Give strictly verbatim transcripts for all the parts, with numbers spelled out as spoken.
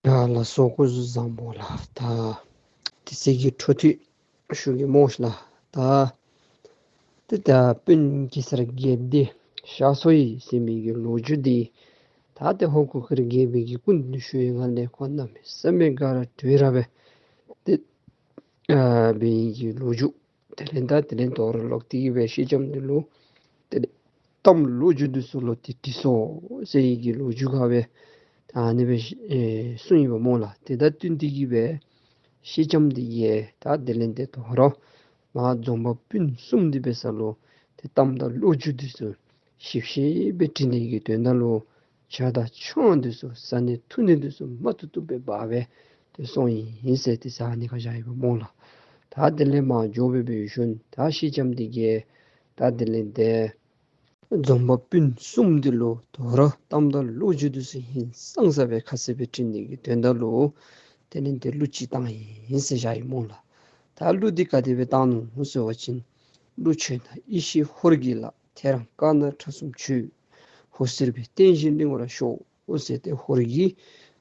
ཡ་ལགས་སོ། སྐུ་གཟུགས་བཟང་པོ་ལགས། ད་དེ་ཚེ་གི་འཕྲོ་མཐུད་ཞུ་གེ་སྨོ་ལགས། ད་ཏེ་ད་དཔོན་གེ་སར་རྒྱལཔོ་འདི་གཤགས་སོ་ཡི་ཟེར་མི་གི་ལོ་རྒྱུས་འདི་ད་ཏེ་ཧོར་གུར་དཀར་རྒྱལ་པོའི་གི་སྐུ་མདུན་ཞུ་བའི་སྒང་ལས་ཁོ་གནམ་མེད་ས་མེད་དགའ་ར་སྤྲོ་ར་སྦེ་ཏེ་ཨ་འབད་ཡི་གི་ལོ་རྒྱུས། དེ་ལས་ད་དེ་ལས་དོ་རུང་ལོག་སྟེ་གི་སྦེ་སེང་ལྕམ་འདི་ལུ་དེ་ལས་གཏམ་ལོ་རྒྱུས་འདི་ཚུ་ལོག་སྟེ་དྲིས་སོ་ཟེར་ཡི་གི་ལོ་རྒྱུས་ཁར་སྦེ་ད་ཨ་ནི་སྦེ་ཨེ་གསུངས་ཡི་པ་སྨོ་ལགས། དེ་དང་བསྟུན་ཏེ་གི་སྦེ་སེང་ལྕམ་འདི་གིས་ད་དེ་ལས་དེ་དོ་རུང་མར་འཛོམས་པ་སྤུན་གསུམ་འདི་འབད་ས་ལུ་ཏེ་གཏམ་དང་ལོ་རྒྱུས་འདི་ཚུ་ཞིབ་ཞིབ་སྦེ་དྲི་ནི་གི་དོན་དག་ལུ་ཇ་དང་ཆང་འདི་ཚུ་བཟའ་ནི་འཐུང་ནི་འདི་ཚུ་མ་བཏུབ་བཏུབ་སྦེ་འབག་སྦེ་ཏེ་སོང་ཡི་ཟེར་ཏེ་ཟེར་ཨ་ནི་ཁར་བཞག་ཡི་པ་སྨོ་ལགས། ད་དེ་ལས་མར་འགྱོ་སྦེ་འབད་ཞིནམ་ད་སེང་ལྕམ་འདི་གིས་ད་དེ་ལས་དེ་འཛོམས་པ་སྤུན་གསུམ་འདི་ལུ་དོ་རུང་གཏམ་དང་ལོ་རྒྱུས་འདི་ཚུ་ཧིང་སངས་ས་སྦེ་ཁ་གསལ་སྦེ་དྲི་ནི་གི་དོན་དག་ལུ་དེ་ལས་དེ་གླུ་ཅིག་བཏང་ཡི་ཟེར་བཞག་ཡི་སྨོ་ལགས། ད་གླུ་འདི་ག་དེ་སྦེ་བཏང་ནུག་ཟེར་བ་ཅིན། གླུ་ཆོས་དང་ཡེ་ཤེས་ཧོར་གྱི་ལྷ། ཐེ་རང་དཀར་ནག་ཁྲ་གསུམ་མཆོད། ཧོར་སེར་པོའི་བསྟན་བཞིན་གླིང་བར་ཤོག་ཟེར་ཏེ་ཧོར་གྱི་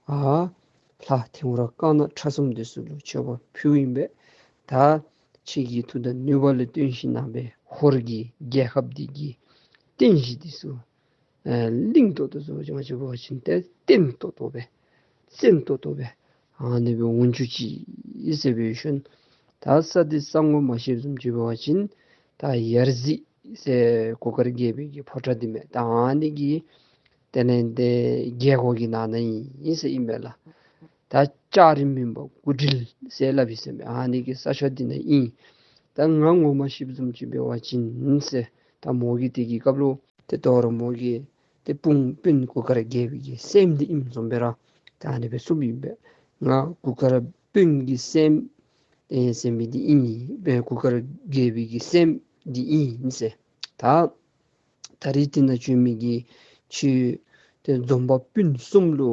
ཨ་ལྷ་ཐེ་རང་དཀར་ནག་ཁྲ་གསུམ་འདི་ཚུ་ལུ་མཆོད་པ་ཕུལཝ་ཨིན་པས། ད་ཁྱེད་ཀྱི་མཐུ་དང་ནུས་པ་ལུ་བརྟེན་ཞིན་ན་སྦེ་ཧོར་གྱི་རྒྱལ་ཁབ་འདི་གི་བསྟན་བཞི་འདི་ཚུ་ཨེ་ལིང་ཏོག་ཏོ་བཟོ་ཅིག་མ་བྱུང་བ་ཅིན་ཏེ་བརྟན་ཏོག་ཏོ་སྦེ་བཙན་ཏོག་ཏོ་སྦེ་ཨ་ནི་སྦེ་འོང་བཅུག་ཅིག་ཟེར་འབད་ཞིནམ་ད་ས་འདི་ས་ངོ་མ་ཤེསཔ་བཟུམ་ཅིག་འབད་བ་ཅིན་ད་ཡར་གཟིག་ཟེར་གུར་དཀར་རྒྱལ་པོའི་གི་ཕོ་བྲང་འདི་མས། ད་ཨ་ནི་གི་དེ་ལས་དེ་རྒྱལ་སྒོ་གི་ནང་ན་ཨིན་ཟེར་ཨིན་པས་ལགས། ད་ལྕགས་རི་མུན་པ་དགུ་སྒྲིལ་ཟེར་སླབ་ཨིན་ཟེར་མས། ཨ་ནི་གི་ས་ཆ་འདི་ནང་ཨིན། ད་ང་ངོ་མ་ཤེསཔ་བཟུམ་ཅིག་འབད་བ་ཅིན་ཟེར་ད་མོ་གིས་དེ་གི་སྐབས་ལུ་ཏེ་དོ་རུང་མོ་གིས་ཏེ་དཔོན་དཔོན་གུར་དཀར་རྒྱལ་པོའི་གི་སྲསམོ་འདི་ཨིནམ་བཟུམ་སྦེ་ར་ད་ཨ་ནི་སྦེ་གསུངམ་ཨིན་པས། ང་གུར་དཀར་དཔོན་གྱི་སྲསམོ་ཨེ་སྲསམོ་འདི་ཨིན་པས། གུར་དཀར་རྒྱལ་པོའི་གི་སྲསམོ་འདི་ཨིན་ཟེར། ད་ད་རིས་འདི་ནང་བྱོན་མི་གི་ཁྱོད་ཏེ་འཛོམས་པ་སྤུན་གསུམ་ལུ་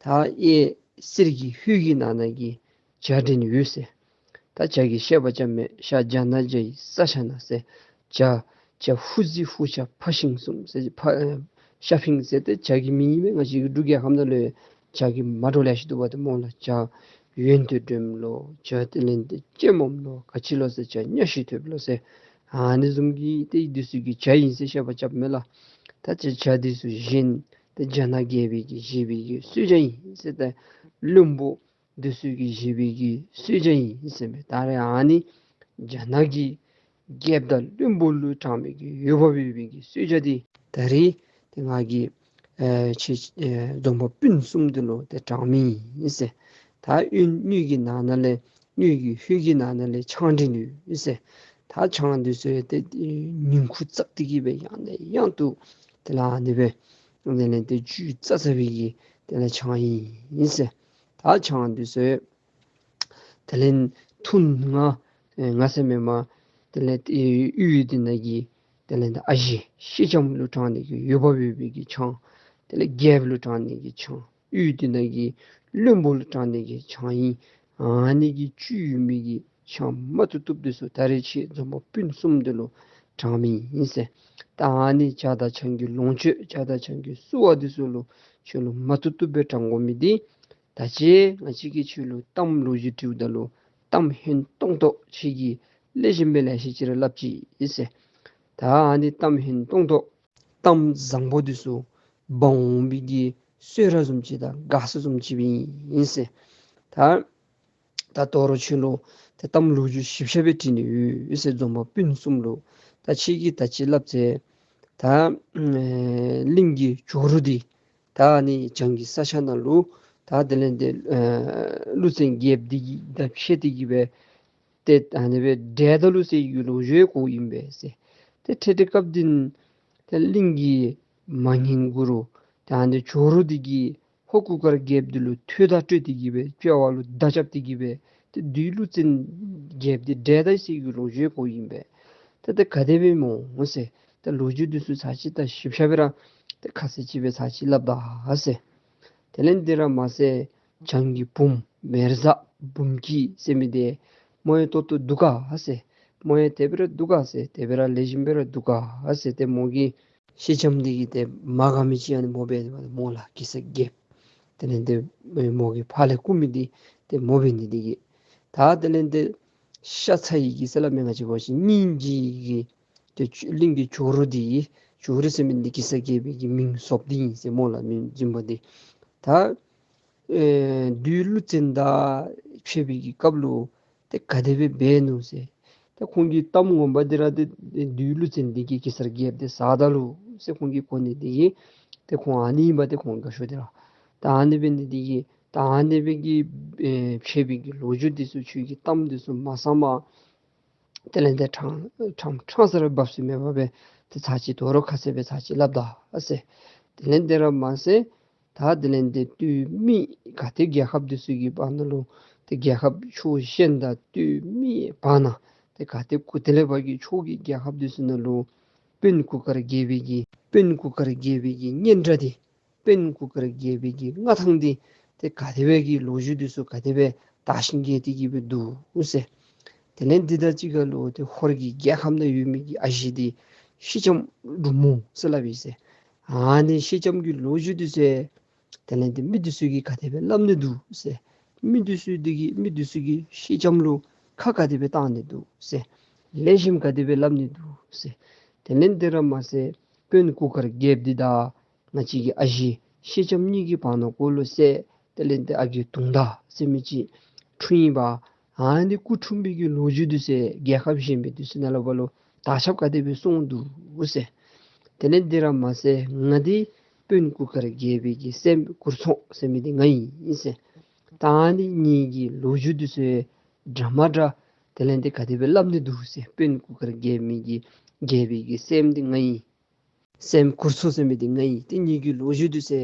ད་གཡས་གསེར་གྱི་ཧོད་ཀྱི་ནང་ན་གི་ཇ་འདྲེན་ཡོད་ཟེར། ད་ཇ་གི་བཤད་པ་རྐྱབ་མས། ཤར་རྒྱ་ནག་རྒྱ་ཡི་ས་ཆ་ན་ཟེར། ཇ་ཇ་ཧུ་ཟི་ཧུ་ཤ་ཕ་ཤིང་གསུམ་ཟེར། ཕ་ཨེ་ཤ་ཕིང་ཟེར་ཏེ་ཇ་གི་མིང་ཨིན་མས། ང་བཅས་ཀྱི་འབྲུག་རྒྱལ་ཁབ་ནང་ལུ་ཇ་གི་མ་འདྲཝ་ལེ་ཤ་འདུག་པ་ཏེ་སྨོ་ལགས། ཇ་ཡོན་ཏན་སྒྲོནམ་ལོ། ཇ་དེ་ལས་དེ་ལྕེ་སྨོམ་ལོ། ག་ཅི་ལོ་ཟེར་ཇ་ཉ་ཤིང་ཐོབ་ལོ་ཟེར། ཨ་ནི་བཟུམ་གྱི་ཏེ་འདི་ཚུ་གི་ཇ་ཨིན་ཟེར་བཤད་པ་རྐྱབ་མས་ལགས། ད་ཇ་ཇ་འདི་ཚུ་བཞེས་ཏེ་རྒྱ་ནག་རྒྱལ་པོའི་གི་བཞེས་པའི་གི་གསོལ་ཇ་ཨིན་ཟེར། ཏེ་བློན་པོ་འདི་ཚུ་གི་བཞེས་པའི་གི་གསོལ་ཇ་ཨིན་ཟེར་མས། ད་རེས་ཨ་ནི་རྒྱ་ནག་གི་རྒྱལཔོ་དང་བློན་པོ་ལུ་དྲང་མི་གི་འོས་འབབ་ཡོད་པའི་གི་གསོལ་ཇ་འདི་ད་རེས་ཏེ་ང་གིས་ཨེ་ཁྱེད་ཨེ་འཛོམས་པ་སྤུན་གསུམ་འདི་ལུ་ཏེ་དྲང་མི་ཨིན་ཟེར། ད་ཨེ་སྣོད་ཀྱི་ནང་ན་ལས་སྣོད་ཀྱི་ཧོད་ཀྱི་ནང་ན་ལས་ཆང་འདྲེན་ཡོད་ཟེར། ད་ཆང་འདི་ཚུ་ཡང་ཏེ་ཉིང་ཁུ་བཙགས་ཏེ་གི་སྦེ་ཡང་ནས་ཡང་དུ་དེ་ལས་ཨ་ནི་སྦེ་དེ་ལས་ཏེ་བཅུད་བཙགས་བཙགས་པའི་གི་དེ་ལས་ཆང་ཨིན་ཟེར། ད་ཆང་འདི་ཚུ་དེ་ལས་ཐུན་ལྔ་ཨེ་ལྔ་ཟེར་མེན་པར་དེ་ལས་ཏེ་ཡུལ་འདི་ནང་གི་དེ་ལས་ཏེ་ཨ་ཞེ་སེང་ལྕམ་ལུ་དྲང་ནི་གི་འོས་འབབ་ཡོད་པའི་གི་ཆང་། དེ་ལས་རྒྱལཔོ་ལུ་དྲང་ནི་གི་ཆང་། ཡུལ་འདི་ནང་གི་བློན་པོ་ལུ་དྲང་ནི་གི་ཆང་ཨིན། ཨ་ནི་གི་བཅུད་ཡོད་མི་གི་ཆང་མ་བཏུབ་བཏུབ་འདི་ཚུ་ད་རེས་ཁྱེད་འཛོམས་པ་སྤུན་གསུམ་འདི་ལུ་དྲང་མི་ཨིན་ཟེར། ད་ཨ་ནི་ཇ་དང་ཆང་གི་ལོངས་སྤྱོད་ཇ་དང་ཆང་གི་བསུ་བ་འདི་ཚུ་ལུ་ཁྱོད་ལུ་མ་བཏུབ་བཏུབ་སྦེ་དྲང་དགོ་མི་འདི་ད་ཅི་ང་བཅས་ཀྱིས་ཁྱོད་ལུ་གཏམ་ལོ་རྒྱུས་དྲིཝ་ད་ལུ་གཏམ་ཧན་ཏོང་ཏོ་ཁྱེད་ཀྱིས་ལེགས་ཤོམ་སྦེ་ལེ་ཤ་ཅིག་ར་སླབ་ཅི་ཨིན་ཟེར། ད་ཨ་ནི་གཏམ་ཧན་ཏོང་ཏོ་གཏམ་བཟང་པོ་འདི་ཚུ་འབག་འོང་བའི་གི་གསོལ་རས་བཟུམ་ཅིག་དང་དགའ་ཚོར་བཟུམ་ཅིག་ཨིན་ཟེར། ད་ད་དོ་རུང་ཁྱོད་ལུ་ཏེ་གཏམ་ལོ་རྒྱུས་ཞིབ་ཆ་སྦེ་དྲི་ནི་ཡོད་ཟེར། འཛོམས་པ་སྤུན་གསུམ་ལུ་ད་ཁྱེད་ཀྱིས་ད་ཅི་སླབ་ཚེ་ད་ཨེ་གླིང་གི་ཇོ་རུ་འདི་ད་ཨ་ནི་བྱང་གི་ས་ཆ་ནང་ལུ་ད་དེ་ལས་ཏེ་ཨེ་ཀླུ་བཙན་རྒྱལཔོ་འདི་གིས་ད་ཕྱད་དེ་གི་སྦེ་ཏེ་ཨ་ནི་སྦེ་བསྒྲལ་ད་ལོ་ཟེར་གྱི་ལོ་རྒྱུས་གོཝ་ཨིན་པས་ཟེར། ཏེ་ཏེ་ཏེ་སྐབས་འདི་ཏེ་གླིང་གི་མ་ངན་གུ་རུ་ད་ཨ་ནི་ཇོ་རུ་འདི་གིས་ཧོར་གུར་དཀར་རྒྱལཔོ་འདི་ལུ་ཐོད་ཐག་སྤྲོད་དེ་གི་སྦེ་དཔྱལ་བ་ལུ་མདའ་རྐྱབ་སྟེ་གི་སྦེ་ཏེ་བདུད་ཀླུ་བཙན་རྒྱལཔོ་འདི་བསྒྲལ་ད་ཟེར་གྱི་ལོ་རྒྱུས་གོཝ་ཨིན་པས། ཏེ་ཏེ་ག་དེ་སྦེ་སྨོ་ཟེར། ཏེ་ལོ་རྒྱུས་འདི་ཚུ་ཚར་གཅིག་ད་ཞིབ་ཆ་སྦེ་ར་ཏེ་ཁ་གསལ་ཅིག་སྦེ་ཚར་གཅིག་སླབ་ད་ཟེར། དེ་ལས་འདི་ར་མ་ཚད་བྱང་གི་བུམོ་མེ་བཟའ་འབུམ་སྐྱིད་ཟེར་མི་འདི་མོ་ཡང་ཏོག་ཏོ་འདུག་ག་ཟེར། མོ་ཡང་དེ་སྦེ་ར་འདུག་ག་ཟེར། དེ་སྦེ་ར་ལེགས་ཤོམ་སྦེ་ར་འདུག་ག་ཟེར། ཏེ་མོ་གིས་སེང་ལྕམ་འདི་གིས་ཏེ་མ་དགའ་མི་ཅིག་ཨ་ནི་སྨོ་སྦེ་སྨོ་ལགས། གེ་སར་རྒྱལཔོ་ དེ་ལས་ཏེ་མོ་གི་ཕ་ལས་བརྐུ་མི་འདི་ཏེ་མོ་འབད་ནི་འདི་གིས། ད་དེ་ལས་ཏེ་ཤ་ཚ་ཡི་གི་ཟེར་སླབ་མི་ང་བཅས་འབད་བ་ཅིན་སྙིང་རྗེ་གི་ཏེ་གླིང་གི་ཇོ་རུ་འདི་ཇོ་རུ་ཟེར་མི་འདི་གེ་སར་རྒྱལ་པོའི་གི་མིང་བསོབ་འདི་ཨིན་ཟེར། མོ་ལ་མིང་བྱིན་པ་འདི། ད་ཨེ་བདུད་ཀླུ་བཙན་དང་ཕྱད་པའི་གི་སྐབས་ལུ་ཏེ་ག་དེ་སྦེ་འབད་ནུག་ཟེར། ད་ཁོང་གི་གཏམ་ངོ་མ་འདི་ར་ཏེ་བདུད་ཀླུ་བཙན་འདི་གིས་གེ་སར་རྒྱལཔོ་འདི་བསད་ད་ལོ་ཟེར་ཁོང་གིས་གོ་ནི་འདི་གིས་ཏེ་ཁོང་ཨ་ནི་ཨིན་པ་ཏེ་ཁོང་དགའ་ཤོས་འདི་ར། ད་ཨ་ནི་འབད་ནི་འདི་གིས་ད་ཨ་ནི་སྦེ་གི་ཨེ་ཕྱད་པའི་གི་ལོ་རྒྱུས་འདི་ཚུ་ཁྱོད་ཀྱི་གཏམ་འདི་ཚུ་མ་གསང་པར་དེ་ལས་ཏེ་ཕྲང་ཕྲང་ཕྲང་ས་ར་འབབ་ས་མེད་པར་སྦེ་ཏེ་ཚར་གཅིག་དོ་རུང་ཁ་གསལ་སྦེ་ཚར་གཅིག་སླབ་ད་ཟེར། དེ་ལས་འདི་ར་མ་ཚད་ད་དེ་ལས་ཏེ་སྟོད་སྨད་ག་ཏེ་རྒྱལ་ཁབ་འདི་ཚུ་གི་བར་ན་ལུ་ཏེ་རྒྱལ་ཁབ་ཕྱོགས་གཞན་དང་སྟོད་སྨད་བར་ན་ཏེ་ག་ཏེ་གུ་དེ་ལས་ཕར་གྱི་ཕྱོགས་ཀྱི་རྒྱལ་ཁབ་འདི་ཚུ་ནང་ལུ་དཔོན་གུར་དཀར་རྒྱལ་པོའི་གི་དཔོན་གུར་དཀར་རྒྱལ་པོའི་གི་སྙན་གྲགས་འདི་དཔོན་གུར་དཀར་རྒྱལ་པོའི་གི་མངའ་ཐང་འདི་ཏེ་ག་དེ་སྦེ་གི་ལོ་རྒྱུས་འདི་ཚུ་ག་དེ་སྦེ་དར་ཞིང་རྒྱས་ཏེ་གི་སྦེ་འདུག་ཟེར། དེ་ལས་འདི་དང་གཅིག་ཁར་ལུ་ཏེ་ཧོར་གྱི་རྒྱལ་ཁམས་ནང་ཡོད་མི་གི་ཨ་ཞེ་འདི་ཤེལ་ལྕམ་འབྲུག་མོ་ཟེར་སླབ་ཨིན་ཟེར། ཨ་ནི་ཤེལ་ལྕམ་གྱི་ལོ་རྒྱུས་འདི་ཚུ་དེ་ལས་ཏེ་མི་འདི་ཚུ་གིས་ག་དེ་སྦེ་སླབ་ནི་འདུག་ཟེར། མི་འདི་ཚུ་འདི་གིས་མི་འདི་ཚུ་གིས་ཤེལ་ལྕམ་ལུ་ཁ་ག་དེ་སྦེ་བཏང་ནི་འདུག་ཟེར། ལེགས་ཤོམ་ག་དེ་སྦེ་སླབ་ནི་འདུག་ཟེར། དེ་ལས་འདི་ར་མ་ཚད་དཔོན་གུར་དཀར་རྒྱལཔོ་འདི་དང་ང་བཅས་ཀྱི་ཨ་ཞེ་ཤེལ་ལྕམ་གཉིས་ཀྱི་བར་ན་ཀོ་ལུ་ཟེར་དེ་ལས་ཏེ་ཨ་རྒས་དུང་ཟླ་ཟེར་མི་ཅིག་འཁྲུངས་ཡི་པ། ཨ་ནི་སྐུ་འཁྲུངས་པའི་གི་ལོ་རྒྱུས་འདི་ཚུ་རྒྱལ་ཁབ་གཞན་པའི་འདི་ཚུ་ནང་ལུ་ཕར་ལུ་དར་ཁྱབ་ག་དེ་སྦེ་སོང་འདུག་ཟེར། དེ་ལས་འདི་ར་མ་ཚད་ང་འདི་དཔོན་གུར་དཀར་རྒྱལ་པོའི་གི་སྲསམོ་གུར་མཚོ་ཟེར་མི་འདི་ང་ཨིན་ཟེར། ད་ཨ་ནི་གཉིས་ཀྱི་ལོ་རྒྱུས་འདི་ཚུ་འདྲ་མ་འདྲ་དེ་ལས་ཏེ་ག་དེ་སྦེ་སླབ་ནི་འདུག་ཟེར། དཔོན་གུར་དཀར་རྒྱལ་མི་གི་རྒྱལ་པོའི་གི་སྲསམོ་འདི་ང་ཨིན། སྲསམོ་གུར་མཚོ་ཟེར་མི་འདི་ང་ཨིན། ཏེ་ངེ་གི་ལོ་རྒྱུས་འདི་ཚུ་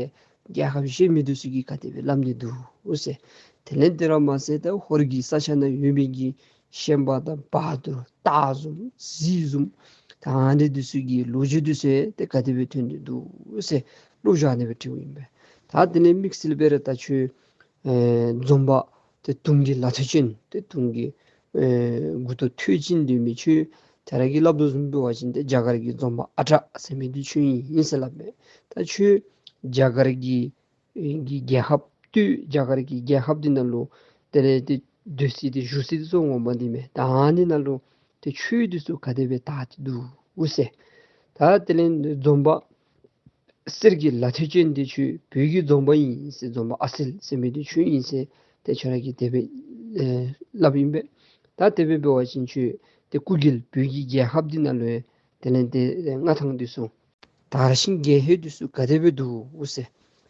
རྒྱལ་ཁབ་གཞན་མི་འདི་ཚུ་གིས་ག་དེ་སྦེ་སླབ་ནི་འདུག་ཟེར། དེ་ལས་འདི་ར་མ་ཚད་ད་ཧོར་གྱི་ས་ཆ་ནང་ཡོད་མི་གི་ཤན་པ་དང་བ་ཐུར་སྟག་བཟུམ་གཟིག་བཟུམ་ད་ཨ་ནི་འདི་ཚུ་གི་ལོ་རྒྱུས་འདི་ཚུ་ཏེ་ག་དེ་སྦེ་ཐོན་ཏེ་འདུག་ཟེར་བློ་བཟང་ཨ་ནི་སྦེ་དྲིཝ་ཨིན་པས། ད་དེ་ལས་དམིགས་བསལ་སྦེ་ར་ད་ཁྱོད་ཨེ་འཛོམས་པ་ཏེ་དུང་གི་ལ་ཐོད་ཅན་ཏེ་དུང་གི་ཨེ་མགུ་ཏོ་ཐོད་ཅན་འདི་མི་ཁྱོད་ད་རེས་ཀྱི་སླབ་དོ་བཟུམ་འབད་བ་ཅིན་ཏེ་རྒྱ་གར་གྱི་འཛོམས་པ་ཨ་གྲགས་ཟེར་མི་འདི་ཁྱོད་ཨིན་ཟེར་སླབ་མས། ད་ཁྱོད་རྒྱ་གར་གྱི་གི་རྒྱལ་ཁབ་སྟོད་རྒྱ་གར་གྱི་རྒྱལ་ཁབ་འདི་ནང་ལུ་དེ་ལས་ཏེ་སྡོད་ས་འདི་བཞུགས་ས་འདི་ཚུ་ངོ་མ་འདི་མས། ད་ཨ་ནི་ནང་ལུ་ཏེ་ཆོས་འདི་ཚུ་ག་དེ་སྦེ་དར་ཏེ་འདུག་ཟེར། ད་དེ་ལས་འཛོམས་པ་གསེར་གྱི་ལ་ཐོད་ཅན་འདི་ཁྱོད་བོད་ཀྱི་འཛོམས་པ་ཨིན་ཟེར། འཛོམས་པ་ཨ་གསེར་ཟེར་མི་འདི་ཁྱོད་ཨིན་ཟེར་ཏེ་ཁྱོད་ར་གིས་དེ་སྦེ་ཨེ་སླབ་ཨིན་པས། ད་དེ་སྦེ་འབད་བ་ཅིན་ཁྱོད་ཏེ་སྐུ་སྒེར་བོད་ཀྱི་རྒྱལ་ཁབ་འདི་ནང་ལུ་དེ་ལས་ཏེ་མངའ་ཐང་འདི་ཚུ་དར་ཞིང་རྒྱས་ཧེ་འདི་ཚུ་ག་དེ་སྦེ་འདུག་ཟེར།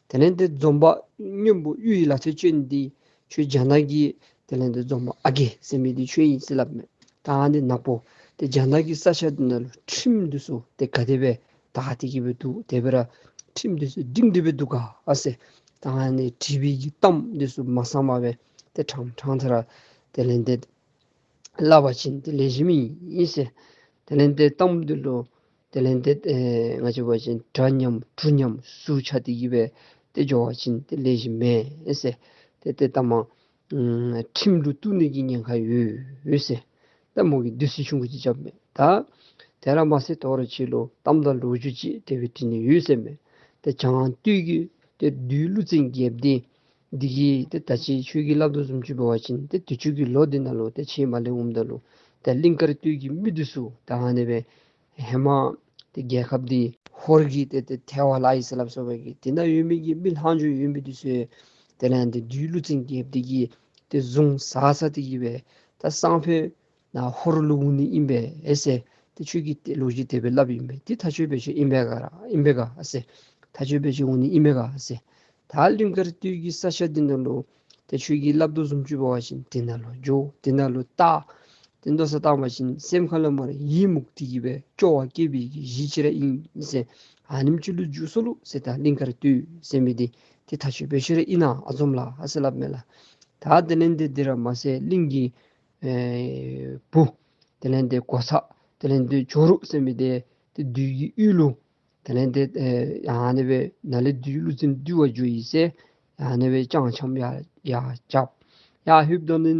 དེ་ལས་ཏེ་འཛོམས་པ་སྔོན་པོ་གཡུ་ཡི་ལ་ཐོད་ཅན་འདི་ཁྱོད་རྒྱ་ནག་གི་དེ་ལས་ཏེ་འཛོམས་པ་ཨ་རྒས་ཟེར་མི་འདི་ཁྱོད་ཨིན་ཟེར་སླབ་མས། ད་ཨ་ནི་ནག་པོ་ཏེ་རྒྱ་ནག་གི་ས་ཆ་འདི་ནང་ལུ་ཁྲིམས་འདི་ཚུ་ཏེ་ག་དེ་སྦེ་དར་ཏེ་གི་སྦེ་འདུག། དེ་སྦེ་ར་ཁྲིམས་འདི་ཚུ་སྒྲིང་སྒྲི་སྦེ་འདུག་ག་ཟེར། ད་ཨ་ནི་དྲི་བའི་གི་གཏམ་འདི་ཚུ་མ་གསང་པར་སྦེ་ཏེ་ཕྲང་ཕྲང་ས་ར་དེ་ལས་ཏེ་སླབ་པ་ཅིན་ཏེ་ལེགས་ཤོམ་ཨིན་ཟེར། དེ་ལས་ཏེ་གཏམ་འདི་ལུ་དེ་ལས་ཏེ་ཨེ་ང་བཅས་འབད་བ་ཅིན་དྲ་མཉམ་གྲུ་མཉམ་ཟུར་ཆ་སྟེ་གི་སྦེ་ཏེ་འགྱོ་བ་ཅིན་ཏེ་ལེགས་ཤོམ་མེན་ཟེར། ཏེ་ཏེ་ད་མ་ཨམ་ཁྲིམས་ལུ་གཏུག་ནི་གི་ཉེན་ཁ་ཡོད་ཟེར། ད་མོ་གིས་དུས་ཚོད་ཆུང་ཀུ་ཅིག་རྐྱབ་མས། ད་དེ་ར་མ་ཚད་དོ་རུང་ཁྱོད་ལུ་གཏམ་དང་ལོ་རྒྱུས་ཅིག་དེ་སྦེ་དྲི་ནི་ཡོད་ཟེར་མས། ཏེ་བྱང་སྟོད་ཀྱི་ཏེ་བདུད་ཀླུ་བཙན་རྒྱལཔོ་འདི་འདི་གིས་ཏེ་ད་ཅི་ཁྱོད་ཀྱིས་སླབ་དོ་བཟུམ་ཅིག་འབད་བ་ཅིན་ཏེ་དུས་ཅི་གི་ལོ་འདི་ནང་ལུ་ཏེ་ཁྱོད་མ་ལས་འོངམ་ད་ལུ་ཏེ་གླིང་དཀར་སྟོད་ཀྱི་མི་འདི་ཚུ་ད་ཨ་ནི་སྦེ་ཧེ་མ་ཏེ་རྒྱལ་ཁབ་འདི་ཧོར་གྱི་ཏེ་ཏེ་ཐལ་བ་ལ་ཡི་ཟེར་སླབ་སོ་བ་གི་དེ་ནང་ཡོད་མི་གི་མི་ལྷག་འཕྲོ་ཡོད་མི་འདི་ཚུ་དེ་ལས་ཏེ་བདུད་ཀླུ་བཙན་རྒྱལཔོ་འདི་གིས་ཏེ་བཟུང་ཟ་ཟ་སྟེ་གི་སྦེ་ད་སང་ཕོད་ནཱ་ཧོར་ལུ་འོང་ནི་ཨིན་པས་ཨེ་ཟེར། ཏེ་ཁྱོད་ཀྱིས་ཏེ་ལོ་རྒྱུས་དེ་སྦེ་སླབ་ཨིན་པས། ཏེ་ཐག་ཆོད་སྦེ་ཁྱོད་ཨིན་པས་ག་ར་ཨིན་པས་ག་ཨ་ཟེར། ཐག་ཆོད་སྦེ་ཁྱོད་འོང་ནི་ཨིན་པས་ག་ཨ་ཟེར། ད་གླིང་དཀར་སྟོད་ཀྱི་ས་ཆ་འདི་ནང་ལུ་ཏེ་ཁྱོད་ཀྱིས་སླབ་དོ་བཟུམ་ཅིག་འབད་བ་ཅིན་དེ་ནང་ལུ་འགྱོ་དེ་ནང་ལུ་ལྟ། དེ་མདོ་ས་བཏང་བ་ཅིན་སེམས་ཁ་ལུ་མར་ཡི་མུག་སྟེ་གི་སྦེ་སྐྱོ་བ་སྐྱེ་བའི་གི་གཞི་ཅིག་ར་ཨིན་ཟེར། ཨ་ནེམ་ཅིག་ལུ་འགྱོ་ས་ལུ་ཟེར། ད་གླིང་དཀར་སྟོད་ཟེར་མི་འདི་ཏེ་ཐག་ཆོད་སྦེ་ཁྱོད་ར་ཨིན་ན་ཨ་འཛོམས་ལགས་ཨ་ཟེར་སླབ་མས་ལགས། ད་དེ་ལས་ཏེ་འདི་ར་མ་ཚད་གླིང་གི་ཨེ་བུ་དེ་ལས་ཏེ་གོ་ཚ་དེ་ལས་ཏེ་ཇོ་རུ་ཟེར་མི་འདི་ཏེ་བདུད་ཀྱི་ཡུལ་ལུ་དེ་ལས་ཏེ་ཨེ་ཨ་ནི་སྦེ་ནཱ་ལས་བདུད་ཀླུ་བཙན་འདུལ་བར་འགྱོ་ཡི་ཟེར། ཨ་ནི་སྦེ་ཅང་འཆམ་ཡར་ཡར་རྐྱབ། ཡར་ལྷོདཔ་ད་ནི་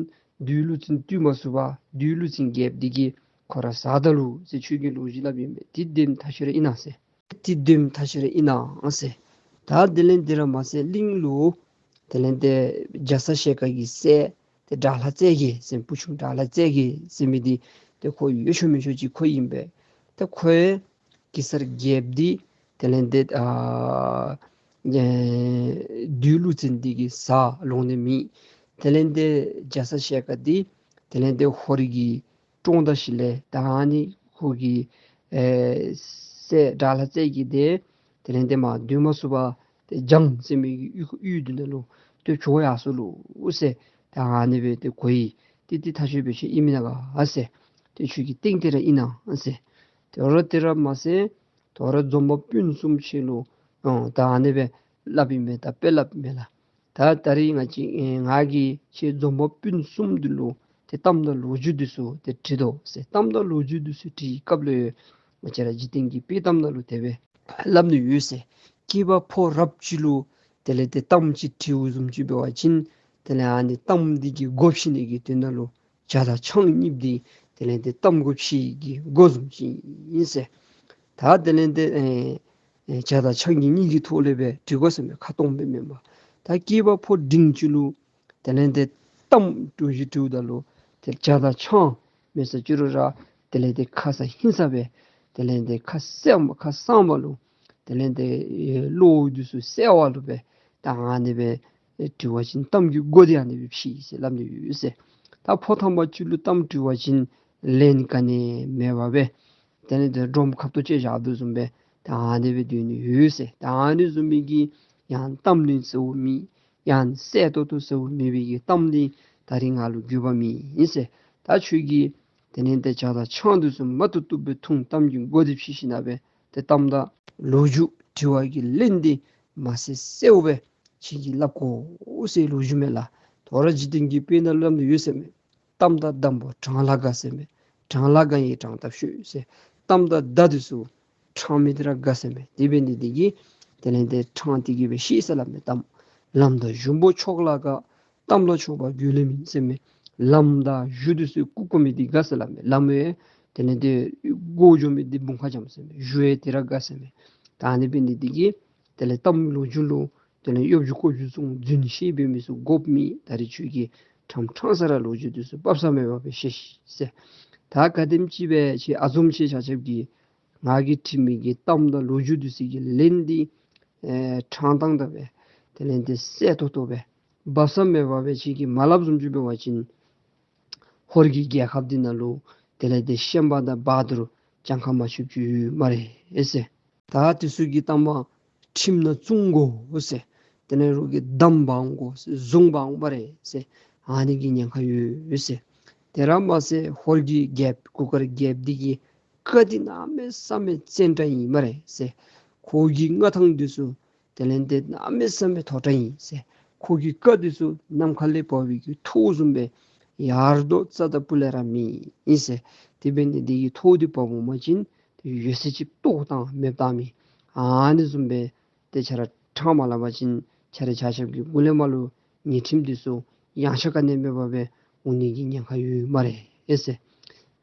བདུད་ཀླུ་བཙན་འདུལ་མ་ཚུགས་པར་བདུད་ཀླུ་བཙན་རྒྱལཔོ་འདི་གིས་ཁོ་ར་ཟ་ད་ལོ་ཟེར་ཁྱོད་ཀྱིས་ལོ་རྒྱུས་སླབ་ཨིན་པས། ཏེ་དེམ་ཐག་ཆོད་ར་ཨིན་ན་ཟེར། ཏེ་དེམ་ཐག་ཆོད་ར་ཨིན་ན་ཟེར། ད་དེ་ལས་འདི་ར་མ་ཚད་གླིང་ལུ་ དེ་ལས་ཏེ་རྒྱ་ཚ་ཞལ་དཀར་གྱི་སྲས་ཏེ་དགྲ་ལྷ་རྩེ་རྒྱལ་ཟེར་བུ་ཆུང་དགྲ་ལྷ་རྩེ་རྒྱལ་ཟེར་མི་འདི་ཏེ་ཁོ་ཡོད་ཆོག་མེད་ཆོག་ཅིག་ཁོ་ཨིན་པས། ཏེ་ཁོ་ཡང་གེ་སར་རྒྱལཔོ་འདི་དེ་ལས་ཏེ་ཨ་ཨེ་བདུད་ཀླུ་བཙན་འདི་གི་བཟའ་ལོང་ནི་མེད། དེ་ལས་ཏེ་རྒྱ་ཚ་ཞལ་དཀར་འདི་དེ་ལས་ཏེ་ཧོར་གྱི་ཀྲོང་བདག་ཞི་ལི་ད་ཨ་ནི་ཁོ་གི་ཨེ་སྲས་དགྲ་ལྷ་རྩེ་རྒྱལ་འདི་དེ་ལས་ཏེ་མར་སྡོད་མ་ཚུགས་པར་ཏེ་འཇང་ཟེར་མི་གི་ཡུལ་ཡུལ་འདི་ནང་ལུ་ཏེ་བྱོག་ཡར་སོ་ལོ་ཟེར། ད་ཨ་ནི་སྦེ་ཏེ་གོ་ཡི། ཏེ་ཏེ་ཐག་ཆོད་པའི་ཆོས་ཨིན་མེན་ན་ག་ཟེར། ཏེ་ཁྱོད་ཀྱི་སྟེང་དེ་ར་ཨིན་ན་ཟེར། དོ་རུང་དེ་ར་མ་ཚད་དོ་རུང་འཛོམས་པ་སྤུན་གསུམ་ཆེ་ལུ་ཨོ་ད་ཨ་ནི་སྦེ་སླབ་ཨིན་མས། ད་དཔེ་སླབ་མས་ལགས། ད་ད་རིས་ང་བཅས་ཨེ་ང་གིས་ཁྱེད་འཛོམས་པ་སྤུན་གསུམ་འདི་ལུ་ཏེ་གཏམ་དང་ལོ་རྒྱུས་འདི་ཚུ་ཏེ་དྲི་དོ་ཟེར། གཏམ་དང་ལོ་རྒྱུས་འདི་ཚུ་དྲི་བའི་སྐབས་ལུ་ང་བཅས་ར་འཇིག་རྟེན་གྱི་དཔེ་གཏམ་ནང་ལུ་དེ་སྦེ་སླབ་ནི་ཡོད་ཟེར། སྐྱེས་པ་ཕོ་རབ་ཅིག་ལུ་དེ་ལས་ཏེ་གཏམ་ཅིག་དྲིཝ་བཟུམ་ཅིག་འབད་བ་ཅིན་དེ་ལས་ཨ་ནི་གཏམ་འདི་གི་སྒོ་ཕྱེ་ནི་གི་དོན་དག་ལུ་བྱ་དང་ཆང་གཉིས་འདི་དེ་ལས་ཏེ་གཏམ་སྒོ་ཕྱེ་གི་སྒོ་བཟུམ་ཅིག་ཨིན་ཟེར། ད་དེ་ལས་ཏེ་ཨེ་ཨེ་བྱ་དང་ཆང་གི་གཉིས་ཀྱི་ཐོག་ལས་སྦེ་དྲི་དགོ་ཟེར་མས། ཁ་སྟོང་སྦེ་མེན་པར། ད་སྐྱེས་པ་ཕོ་འབྲིང་ཅིག་ལུ་དེ་ལས་ཏེ་གཏམ་དྲིཝ་ཅིག་དྲིཝ་ད་ལུ་ཏེ་བྱ་དང་ཆང་མེད་ཟེར་ཅི་རུང་ར་དེ་ལས་ཏེ་ཁ་ས་ཧིང་ས་སྦེ་དེ་ལས་ཏེ་ཁ་གསལ་མ་ཁ་གསལ་མ་ལུ་དེ་ལས་ཏེ་ཨེ་བློ་འདི་ཚུ་གསལ་བ་ལུ་སྦེ་ད་ཨ་ནི་སྦེ་ཨེ་དྲི་བ་ཅིན་གཏམ་གྱི་སྒོ་འདི་ཨ་ནི་སྦེ་ཕྱེ་ཟེར་སླབ་ནི་ཡོད་ཟེར། ད་ཕོ་ཐང་པ་ཅིག་ལུ་གཏམ་དྲི་བ་ཅིན་ལན་ག་ནི་མེད་པར་སྦེ་དེ་ལས་ཏེ་སྒྲོམ་ཁབ་ཏུ་བཅད་བཞག་དོ་བཟུམ་སྦེ་ད་ཨ་ནི་སྦེ་སྡོད་ནི་ཡོད་ཟེར། ད་ཨ་ནི་བཟུམ་མའི་གི་ཡང་གཏམ་ལན་གསལ་བོ་མེད། ཡང་གསལ་ཏོག་ཏོ་གསལ་བོ་མེད་པའི་གི་གཏམ་འདི་ད་རིས་ང་ལུ་དགོས་པ་མེད་ཟེར། ད་ཁྱོད་ཀྱིས་དེ་ལས་ཏེ་བྱ་དང་ཆང་འདི་ཚུ་མ་བཏུབ་བཏུབ་སྦེ་འཐུང་། གཏམ་གྱི་སྒོ་འདི་ཕྱེ་ཞིནམ་ལས་ཏེ་གཏམ་དང་ལོ་རྒྱུས་དྲི་བ་གི་ལན་འདི་མ་གསལ་གསལ་བོ་སྦེ་ཁྱོད་ཀྱིས་སླབ་དགོ་ཟེར་ལོ་རྒྱུས་མས་ལགས། དོ་རུང་འཇིག་རྟེན་གྱི་དཔེ་ནང་སླབ་ནི་ཡོད་ཟེར་མས། གཏམ་དང་གཏམ་པོ་གྲངས་ལ་དགའ་ཟེར་མས། གྲངས་ལ་དགའ་ཡིས་གྲངས་ཐབས་ཤོད་ཟེར། གཏམ་དང་བརྡ་འདི་ཚུ་གྲངས་མེད་དེ་ར་དགའ་ཟེར་མས། དེ་འབད་ནི་འདི་གིས་དེ་ལས་ཏེ་གྲངས་དེ་གིས་སྦེ་ཤེས་ཟེར་སླབ་མས། གཏམ་ལམ་དང་ཞུམ་པོ་ཆོག་ལ་དགའ། གཏམ་ལ་ཆོག་པ་རྒྱུད་ལས་མིན་ཟེར་མས། ལམ་དང་ཞུ་འདི་ཚུ་བཀོ་བཀོ་མི་འདི་དགའ་ཟེར་སླབ་མས། ལམ་ཡང་དེ་ལས་ཏེ་བཀོ་འགྱོ་མི་འདི་བུང་ཁ་འཇམ་ཟེར་མས། ཞུ་ཡང་དེ་ར་དགའ་ཟེར་མས། ད་ཨ་ནི་འབད་ནི་འདི་གིས་དེ་ལས་གཏམ་ལོ་རྒྱུས་ལུ་དེ་ལས་གཡོ་སྒྱུ་ཀོ་སྒྱུ་བཟུང་རྫུན་བཤད་འབད་མི་ཚུ་དགོཔ་མེད། ད་རིས་ཁྱོད་ཀྱིས་ཕྲང་ཕྲང་ས་ར་ལོ་རྒྱུས་འདི་ཚུ་སྦ་གསང་མེད་པར་སྦེ་བཤད་ཤིག་ཟེར། ད་ག་དེམ་ཅིག་སྦེ་ཁྱེད་ཨ་ཛོམ་ཁྱེད་ཆ་ཁྱབ་ཀྱིས་ང་གིས་དྲི་མི་གི་གཏམ་དང་ལོ་རྒྱུས་འདི་ཚུ་གི་ལན་འདི་ཨེ་ཕྲང་ཏང་ཏ་སྦེ་དེ་ལས་ཏེ་གསལ་ཏོག་ཏོ་སྦེ་སྦ་གསང་མེད་པར་སྦེ་ཁྱེད་ཀྱིས་མ་སླབ་བཟུམ་ཅིག་འབད་བ་ཅིན་ཧོར་གྱི་རྒྱལ་ཁབ་འདི་ནང་ལུ་དེ་ལས་ཏེ་ཤན་པ་དང་བ་དུར་གྱངས་ཁ་མ་ཆོདཔ་ཅིག་ཡོད་སྨ་རེ་ཟེར། ད་འདི་ཚུ་གི་གཏམ་ཁྲིམས་ནང་བཙུགས་དགོ་ཟེར། དེ་ལས་རོགས་ཀྱིས་བསྡམ་འབག་དགོ་ཟེར། བཟུང་འབག་སྨ་རེ་ཟེར། ཨ་ནི་གི་ཉེན་ཁ་ཡོད་ཟེར། དེ་ར་མ་ཚད་ཧོར་གྱི་རྒྱལཔོ་གུར་དཀར་རྒྱལཔོ་འདི་གི་བཀའ་འདི་གནམ་མེད་ས་མེད་བཙན་དྲགས་ཨིན་སྨ་རེ་ཟེར། ཁོ་གི་མངའ་ཐང་འདི་ཚུ་དེ་ལས་ཏེ་གནམ་མེད་ས་མེད་མཐོ་དྲགས་ཨིན་ཟེར། ཁོ་གི་བཀའ་འདི་ཚུ་ནམ་མཁའ་ལས་བབས་པའི་གི་ཐོག་བཟུམ་སྦེ་ཡར་ལྡོག་རྩ་དང་སྤུ་ལས་ར་མེད་ཨིན་ཟེར། དེ་འབད་ནི་འདི་གིས་ཐོག་འདི་བབས་འོང་པ་ཅིན་ཏེ་ཡོད་ཚད་ཅིག་བཏོག་བཏང་མེདཔ་བཏང་མི་ཨ་ནི་བཟུམ་སྦེ་ཏེ་ཁྱེད་ར་ཕྲང་མ་སླབ་པ་ཅིན་ཁྱེད་ར་ཆ་ཁྱབ་ཀྱི་མགུ་ལས་མར་ལུ་ཉེས་ཁྲིམས་འདི་ཚུ་ཡངས་ཆག་ག་ནི་མེད་པར་སྦེ་འོང་ནི་གི་ཉེན་ཁ་ཡོད་སྨ་རེ་ཟེར།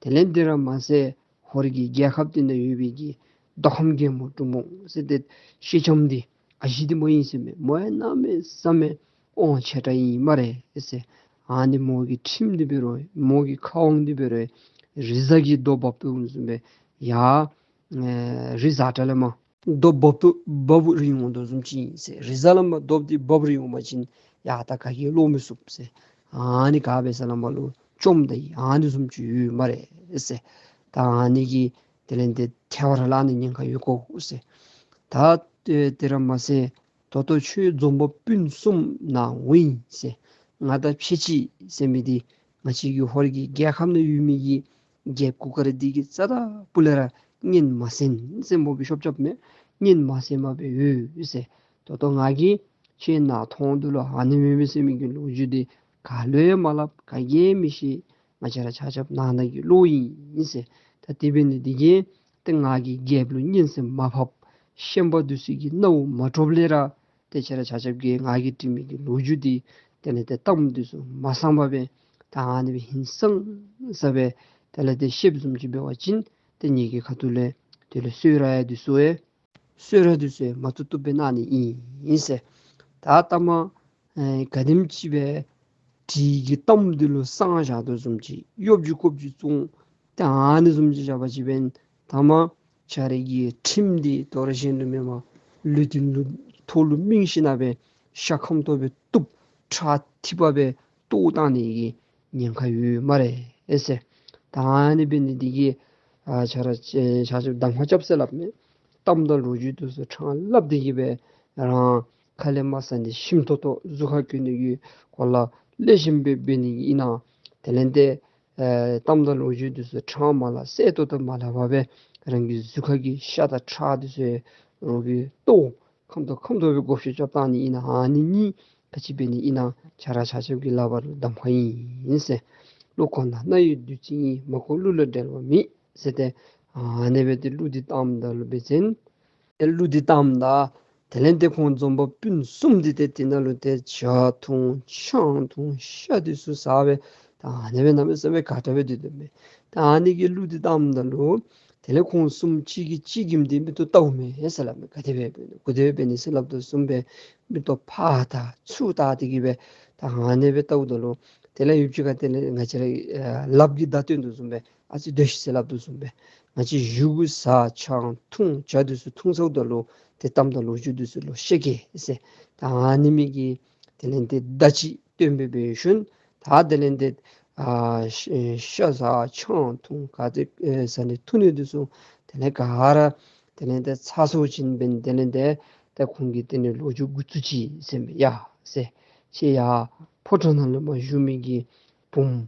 དེ་ལས་འདི་ར་མ་ཚད་ཧོར་གྱི་རྒྱལ་ཁབ་འདི་ནང་ཡོད་པའི་གི་མདོ་ཁམས་རྒྱལ་མོ་འབྲུག་མོ་ཟེར་ཏེ་སེང་ལྕམ་འདི་ཨ་ཞེ་འདི་མོ་ཨིན་ཟེར་མས། མོ་ཡང་གནམ་མེད་ས་མེད་དབང་ཆེ་དྲགས་ཨིན་སྨ་རེ་ཟེར། ཨ་ནི་མོ་གི་ཁྲིམས་འདི་འབད་རུང་མོ་གི་ཁ་དབང་འདི་འབད་རུང་རི་གཟར་གྱི་རྡོ་འབག་འཐུ་འོང་བཟུམ་སྦེ་ཡར་ཨེ་རི་གཟར་དྲགས་ལས་མར་རྡོ་འབག་འཐུ་འབག་འཐུ་རིལ་འོང་དོ་བཟུམ་ཅིག་ཨིན་ཟེར། རི་གཟར་ལས་མར་རྡོ་འདི་འབག་འཐུ་རིལ་འོང་པ་ཅིན་ཡར་ད་ག་གིས་ལོག་མི་ཚུགས་ཟེར། ཨ་ནི་ག་འབད་ས་ལས་མར་ལུ་བཅོམ་ད་ཡི་ཨ་ནི་བཟུམ་ཅིག་ཡོད་སྨ་རེ་ཟེར། ད་ཨ་ནི་གིས་དེ་ལས་ཏེ་ཐལ་བར་བརླག་ནི་ཉེན་ཁ་ཡོད་གོ་ཟེར། ད་དེ་དེ་ར་མ་ཚད་ད་ལྟོ་ཁྱོད་འཛོམས་པ་སྤུན་གསུམ་ནང་འོང་ཡི་ཟེར། ང་དང་ཕྱད་ཅི་ཟེར་མི་འདི་ང་བཅས་ཀྱི་ཧོར་གྱི་རྒྱལ་ཁབ་ནང་ཡོད་མི་གི་རྒྱལཔོ་གུར་དཀར་འདི་གི་རྩ་དང་སྤུ་ལས་ར་གཉེན་མ་སྲིང་ཟེར་མོ་གིས་ཤོབ་རྐྱབ་མས། གཉེན་མ་སྲིང་མ་སྦེ་ཡོད་ཟེར། ད་ལྟོ་ང་གིས་ཁྱོད་ནང་ཐོག་འདི་ལུ་ཨ་ནི་མེད་མི་ཟེར་མི་གི་ལོ་རྒྱུས་འདི་ག་ལུ་ཡང་མ་སླབ། ག་གིས་ཡང་མི་ཤེས། ང་བཅས་ར་ཆ་ཁྱབ་ནང་ན་གི་བློ་ཨིན་ཟེར། ད་དེ་འབད་ནི་འདི་གིས་ཏེ་ང་གིས་རྒྱལཔོ་ལུ་གཉེན་སྲིང་མ་ཕབ། ཤན་པ་འདི་ཚུ་གི་སྣང་བ་མ་གྲུབ་ལས་ར་ཏེ་ཁྱེད་ར་ཆ་ཁྱབ་ཀྱིས་ང་གིས་དྲི་མི་གི་ལོ་རྒྱུས་འདི་དེ་ལས་ཏེ་གཏམ་འདི་ཚུ་མ་གསང་པར་སྦེ་ད་ཨ་ནི་སྦེ་ཧིང་སངས་ས་སྦེ་དེ་ལས་ཏེ་བཤདཔ་བཟུམ་ཅིག་འབད་བ་ཅིན་ཏེ་ངེ་གི་ཁ་ཐུག་ལས་དེ་ལས་གསོལ་རས་འདི་ཚུ་ཡང་གསོལ་རས་འདི་ཚུ་ཡང་མ་བཏུབ་བཏུབ་སྦེ་གནང་ནི་ཨིན་ཟེར། ད་ལྟ་མ་ ཨེ་ག་དེམ་ཅིག་སྦེ་དྲིལ་གྱི་གཏམ་འདི་ལུ་བསང་བཞག་དོ་བཟུམ་ཅིག་གཡོ་སྒྱུ་ཀོ་སྒྱུ་བཙོང་། ཏེ་ཨ་ནི་བཟུམ་ཅིག་བཞག་པ་ཅིན་འབདན་ཐ་མ་ཁྱོད་རའི་གི་ཁྲིམས་འདི་དོ་རུང་གཞན་ལུ་མེན་པར་ལུས་འདི་ལུ་ཐོག་ལུ་སྨིན་ཞིན་ན་སྦེ་ཤ་ཁམ་ཏོ་སྦེ་གཏུབ། ཁྲག་ཐིགས་པ་སྦེ་བཏོག་བཏང་ནི་གི་ཉེན་ཁ་ཡོད་སྨ་རེ་ཟེར། ད་ཨ་ནི་འབད་ནི་འདི་གིས་ཨ་ཆ་ར་ཆ་ཆ་ཆ་གདམ་ཁ་རྐྱབ་ཟེར་སླབ་མས། གཏམ་དང་ལོ་རྒྱུས་འདི་ཚུ་ཕྲང་སླབ་སྟེ་གི་སྦེ་རང་ཁ་ལས་མར་ཟ་ནི་ཞིམ་ཏོང་ཏོ་གཟུགས་ཁར་གྱོན་ནི་གི་གོ་ལ་ལེགས་ཤོམ་སྦེ་འབད་ནི་གི་ཨིན་ན། དེ་ལས་ཏེ་ཨེ་གཏམ་དང་ལོ་རྒྱུས་འདི་ཚུ་ཕྲང་མ་སླབ་གསལ་ཏོག་ཏོ་མ་སླབ་པར་སྦེ་རང་གི་གཟུགས་ཁར་གྱི་ཤ་དང་ཁྲག་འདི་ཚུ་རོགས་ཀྱིས་བཏོག། ཁམ་ཏོ་ཁམ་ཏོ་སྦེ་བགོ་བཤའ་རྐྱབ་བཏང་ནི་ཨིན་ན། ཨ་ནི་གཉིས་ག་ཅི་འབད་ནི་ཨིན་ན་ཆ་ར་ཆ་ཁྱབ་ཀྱི་ལག་པར་གདམ་ཁ་ཨིན་ཟེར། གླུ་གོ་ན་རྣ་ཡི་བདུད་རྩི་ཡིན། མ་གོ་གླུ་ལ་འགྲེལ་བ་མེད་ཟེར་ཏེ་ཨ་ནི་སྦེ་ཏེ་གླུ་འདི་བཏངམ་ད་ལུ་འབད་བ་ཅིན་ཏེ་གླུ་འདི་བཏངམ་ད་དེ་ལས་ཏེ་ཁོང་འཛོམས་པ་སྤུན་གསུམ་འདི་ཏེ་དེ་ནང་ལུ་ཏེ་ཇ་འཐུང་ཆང་འཐུང་ཤ་འདི་ཚུ་ཟ་སྦེ་ད་ཨ་ནི་སྦེ་གནམ་མེད་ས་མེད་དགའ་དྲགས་སྦེ་སྡོད་དོ་མས། ད་ཨ་ནི་གི་གླུ་འདི་བཏངམ་ད་ལུ་དེ་ལས་ཁོང་གསུམ་གཅིག་གིས་གཅིག་གི་འདི་མིག་ཏོ་བལྟཝ་མས་ཟེར་སླབ་མས། ག་དེ་སྦེ་ག་དེ་སྦེ་འབད་ནི་ཟེར་སླབ་དོ་བཟུམ་སྦེ་མིག་ཏོ་ཕར་བལྟ་ཚུར་བལྟ་སྟེ་གི་སྦེ་ད་ཨ་ནི་སྦེ་བལྟཝ་ད་ལུ་དེ་ལས་ཡུདཔ་ཅིག་ཁར་དེ་ལས་ང་བཅས་ར་ཨེ་ལགཔ་གིས་མདའ་སྟོན་དོ་བཟུམ་སྦེ་ཨ་ཙི་སྡོད་ཤིག་ཟེར་སླབ་དོ་བཟུམ་སྦེ་ང་བཅས་བཞུགས་ས་ཆང་འཐུང་ཇ་འདི་ཚུ་འཐུང་ཚརཝ་ད་ལུ་ཏེ་གཏམ་དང་ལོ་རྒྱུས་འདི་ཚུ་ལོག་བཤད་གེ་ཟེར། ད་ཨ་ནི་མི་གི་དེ་ལས་ཏེ་མདའ་ཅིག་སྟོན་སྦེ་འབད་ཞིནམ་ད་དེ་ལས་ཏེ་ཨ་ཤ་ཤ་ཟ་ཆང་འཐུང་ག་ཏེ་ཨེ་ཟ་ནི་འཐུང་ནི་འདི་ཚུ་དེ་ལས་ག་ར་དེ་ལས་ཏེ་ཚར་སོང་ཅིན་འབདན་དེ་ལས་ཏེ་ད་ཁོང་གིས་དེ་ནི་ལོ་རྒྱུས་འགོ་བཙུགས་ཅི་ཟེར་མས། ཡ་ཟེར། ཁྱེད་ཡར་ཕོ་བྲང་ནང་ལུ་མར་བཞུགས་མི་གི་བུམོ་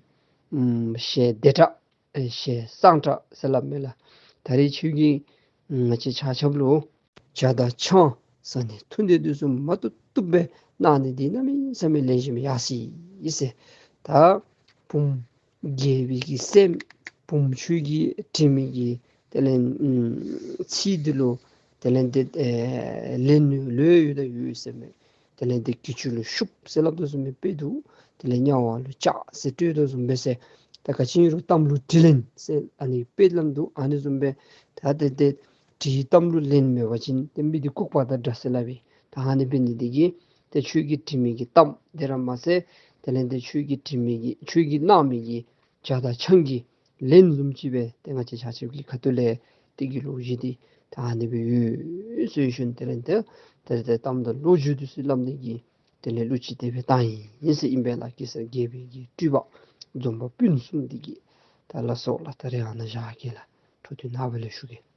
ཨམ་ཞལ་བདེ་དྲགས་ཨེ་ཞལ་བཟང་དྲགས་ཟེར་སླབ་མས་ལགས། ད་རེས་ཁྱོད་ཀྱིས་ང་བཅས་ཆ་ཁྱབ་ལུ་ཇ་དང་ཆང་ཟ་ནི་འཐུང་ནི་འདི་ཚུ་མ་བཏུབ་བཏུབ་སྦེ་གནང་ནི་འདི་གནམ་མེད་ས་མེད་ལེགས་ཤོམ་ཡར་སོ་ཡི་ཟེར། ད་བུམོ་རྒྱལ་པོའི་གི་སྲསམོ་བུམོ་ཁྱོད་ཀྱིས་བྲིས་མི་གི་དེ་ལས་ཨམ་ཚིག་འདི་ལུ་དེ་ལས་ཏེ་ཨེ་ལན་ལོས་ཡོད་དང་ཡོད་ཟེར་མས། དེ་ལས་ཏེ་གྱི་ཅུང་ལུ་ཤུབ་ཟེར་སླབ་དོ་བཟུམ་སྦེ་དཔེ་འདུག། དེ་ལས་དམྱལ་བ་ལུ་བཅག་ཟེར་སྤྲོད་དོ་བཟུམ་སྦེ་ཟེར། ད་ག་ཅི་རུང་གཏམ་ལུ་དྲིས་ལན་ཟེར་ཨ་ནི་དཔེ་སླབ་འདུག། ཨ་ནི་བཟུམ་སྦེ་ད་ཏེ་ཏེ་དྲིས་གཏམ་ལུ་ལན་མེད་པ་ཅིན་ཏེ་མི་འདི་ལྐུགས་པ་དང་འདྲ་ཟེར་སླབ་པས། ད་ཨ་ནི་འབད་ནི་འདི་གིས་ཏེ་ཁྱོད་ཀྱིས་བྲིས་མི་གི་གཏམ་དེ་ར་མ་ཚད་དེ་ལས་ཏེ་ཁྱོད་ཀྱིས་བྲིས་མི་གི་ཁྱོད་ཀྱིས་གནང་མི་གི་ཇ་དང་ཆང་གི་ལན་བཟུམ་ཅིག་སྦེ་ཏེ་ང་བཅས་ཆ་ཁྱབ་ཀྱི་ཁ་ཐུག་ལས་དེ་གི་ལོ་རྒྱུས་འདི་ད་ཨ་ནི་སྦེ་ཡོད་ཟེར་ཞུ་ནི། དེ་ལས་ཏེ་ཏེ་ཏེ་གཏམ་དང་ལོ་རྒྱུས་འདི་ཚུ་སླབ་ནི་གི་དེ་ལས་གླུ་ཅིག་དེ་སྦེ་བཏང་ཡི་ཟེར་ཨིན་པས་ལགས། གེ་སར་རྒྱལ་པོའི་གི་སྤྲུལ་པ་འཛོམས་པ་སྤུན་གསུམ་འདི་གི། ད་ལགས་སོ་ལགས། ད་རེས་ཨ་ནཱ་བཞག་གེ་ལགས། འཕྲོ་མཐུད་ནངས་པ་ལས་ཞུ་གེ།